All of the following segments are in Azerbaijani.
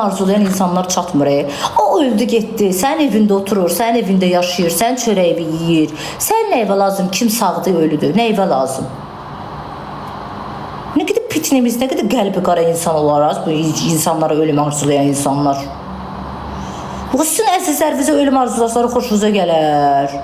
Arzulayan insanlar çatmır. O öldü getdi. Sənin evində oturur, sənin evində yaşayır, sənin çörəyini yeyir. Sən nə lazım? Kim sağdı, ölüdür? Nə evə lazım? Nə qədər pitnimiz, nə qədər qəlbi qara insan olar bu insanlara ölüm arzulayan insanlar. Bu sizin əzizlərinizə ölüm arzulasalar xoşunuza gələr.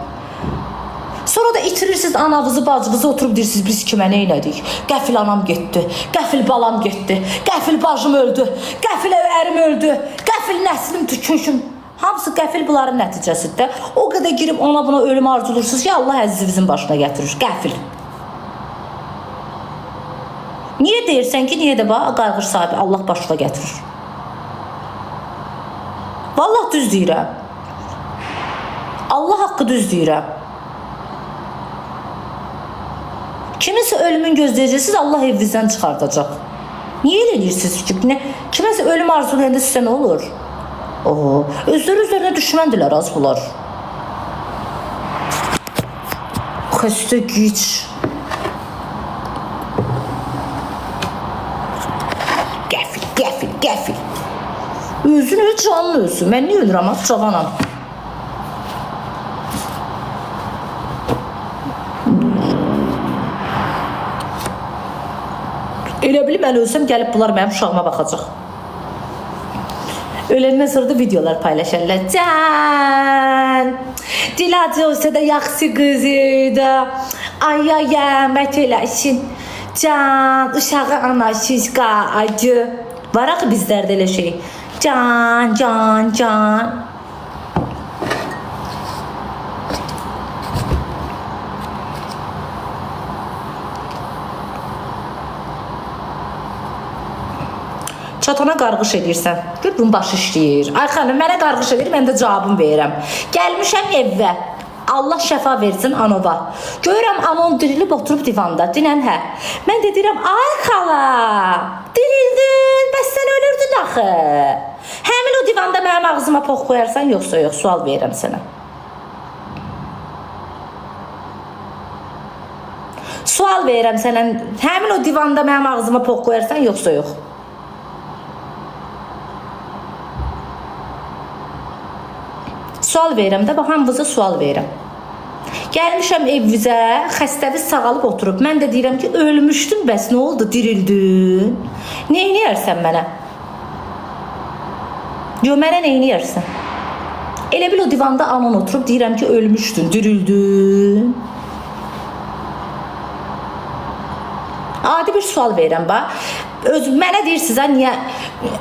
Sonra da itirirsiniz anavızı, bacınızı oturub deyirsiniz biz kimə nə elədik? Qəfil anam getdi, qəfil balam getdi, qəfil bacım öldü, qəfil ərim öldü, qəfil nəslim köküm. Hamısı qəfil bunların nəticəsidir də. O qədər girib ona buna ölüm arzulursunuz ki, Allah əzizinizin başına gətirir. Qəfil. Niyə deyirsən ki, niyə də bax qayğış sahibi Allah başına gətirir. Vallah düz deyirəm. Allah haqqı düz deyirəm. Kiminsə ölümün gözləyəcəksiniz, Allah evinizdən çıxardacaq. Niyə elə eləyirsiniz ki? Nə, kiməsə ölüm arzulayanda sizə nə olur? Oo, özləri özlərinə düşməndilər az bunlar. Xəstə güc. Qəfil, qəfil, qəfil. Özün öl, canın ölsün. Mən niyə ölürəm? Az cavanam. Elə bil mən ölsəm gəlib bunlar mənim uşağıma baxacaq. Öləndən sonra da videolar paylaşarlar. Can! Dilacı olsa da yaxşı qız idi. Ay ay rəhmət eləsin. Can, uşağı anasız qaldı. Var axı bizlərdə elə şey. Can, can, can. Çatana qarğış edirsən. Gör bunun başı işləyir. Ay xanım, mənə qarğış edir, mən də cavabımı verirəm. Gəlmişəm evə. Allah şəfa versin anova. Görürəm anon dirilib oturub divanda. Dinən hə. Mən də deyirəm, ay xala, dirildin, bəs sən ölürdün axı. Həmin o divanda mənim ağzıma pox qoyarsan, yoxsa yox, sual verirəm sənə. Sual verirəm sənə. Həmin o divanda mənim ağzıma pox qoyarsan, yoxsa yox. Sual verirəm də, bax hamınıza sual verirəm. Gəlmişəm evimizə, xəstəviz sağalıb oturub. Mən də deyirəm ki, ölmüşdün, bəs nə oldu, dirildin? Nə eləyərsən mənə? Yo, mənə nə eləyərsən? Elə bil o divanda anan oturub, deyirəm ki, ölmüşdün, dirildin. Adi bir sual verirəm bax. Öz mənə deyirsiniz ha, niyə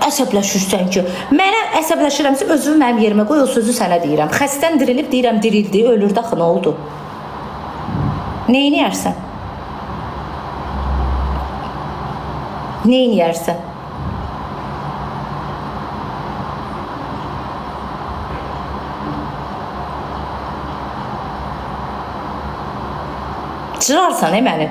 əsəbləşirsən ki? Mənə əsəbləşirəmsə özünü mənim yerimə qoy, o sözü sənə deyirəm. Xəstən dirilib deyirəm, dirildi, ölürdü axı nə oldu? Nə eləyərsən? Nə eləyərsən? Cırarsan məni.